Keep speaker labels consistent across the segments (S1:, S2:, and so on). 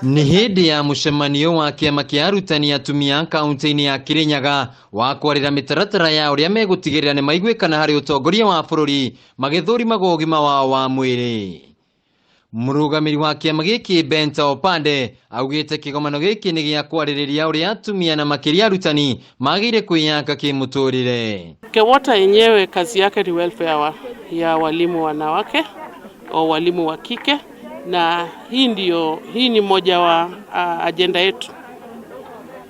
S1: Nĩ hĩndĩ ya mũcemanio wa kĩama kĩa arutani atumia kaunti-inĩ ya Kirinyaga wa kwarĩra mĩtaratara ya ũrĩa megũtigĩrĩra nĩ maiguĩkana harĩ ũtongoria wa bũrũri magĩthũrimagwo ũgima wao wa mwĩrĩ. Mũrũgamĩri wa kĩama gĩkĩ Benta Opande augĩte kĩgomano gĩkĩ nĩ gĩa kwarĩrĩria ũrĩa atumia na makĩria arutani magĩrĩire kwĩyaka kĩmũtũrĩre.
S2: KEWOTA yenyewe kazi yake ni welfare ya walimu wanawake au walimu wa kike, na hii ni moja wa ajenda yetu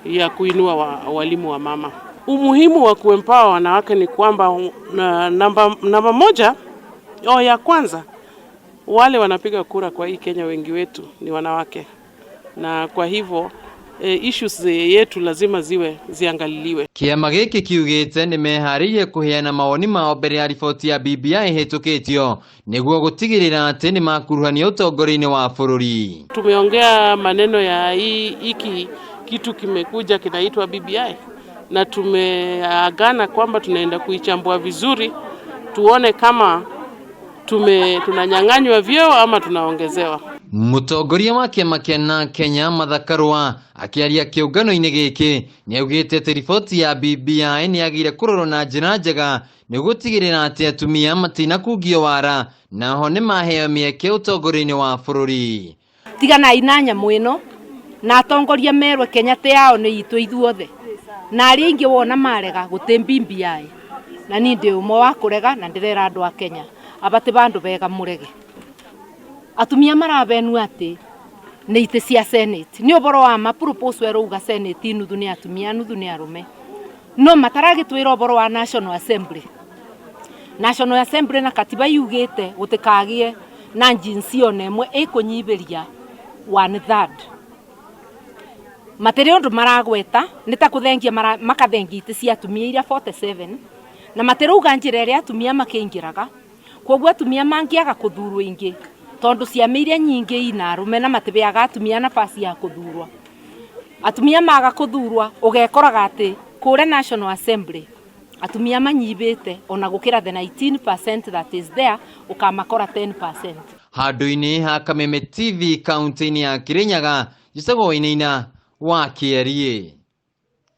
S2: ya kuinua walimu wa mama. Umuhimu wa kuempower wanawake ni kwamba namba moja au ya kwanza, wale wanapiga kura kwa hii Kenya wengi wetu ni wanawake, na kwa hivyo issues yetu lazima ziwe ziangaliliwe.
S1: Kĩama gĩkĩ kiugĩte nĩ meharĩirie kũheana mawoni mao mbere ya riboti ya BBI ĩhĩtũkĩtio nĩguo gũtigĩrĩra atĩ nĩ makuruhanio ũtongoria-inĩ wa bũrũri.
S2: Tumeongea maneno ya hii hiki kitu kimekuja kinaitwa BBI na tumeagana kwamba tunaenda kuichambua vizuri tuone kama tunanyang'anywa vyeo ama tunaongezewa.
S1: Mũtongoria wa kĩama kĩa na Kenya Martha Karua akĩaria kĩũngano-inĩ gĩkĩ nĩ augĩte atĩ riboti ya BBI nĩ yagĩrĩire kũrorwo na njĩra njega nĩguo gũtigĩrĩra atĩ atumia matinakungio wara naho nĩ maheo mĩeke ũtongoria-inĩ wa bũrũri.
S3: Tiganai na nyamũ ĩno na atongoria merwe Kenya ti yao nĩ itũ ithuothe, na arĩa aingĩ wona marega gũtĩ BBI, na niĩ ndĩ ũmwe wa kũrega na ndĩrera andũ a Kenya aba ti bandũ bega mũrege. Atumia marabenwo atĩ nĩ itĩ cia Senate, nĩ ũboro wa ma proposal ĩrauga Senate nuthu nĩ atumia nuthu nĩ arũme, no mataragĩtwĩra ũboro wa National Assembly. National Assembly na katiba yugĩte gũtikagie na jinsia ona ĩmwe ĩkũnyibĩria one third. Matirĩ ũndũ maragweta, nĩ ta kũthengia makathengia itĩ cia atumia iria 47, na matirauga njĩra ĩrĩa atumia makĩingĩraga. Koguo atumia mangĩaga kũthurwo ingĩ tondũ ciama iria nyingĩ ina arũme na matibeaga atumia nafasi ya kũthurwa. Atumia maga kũthurwa ũgekoraga atĩ kũrĩa National Assembly atumia manyibĩte ona gũkĩra the 19% that is there, ũkamakora 10%.
S1: Handũ-inĩ ha Kameme TV kaunti-inĩ ya Kirinyaga, njĩtagwo Wainaina wa Kĩeriĩ.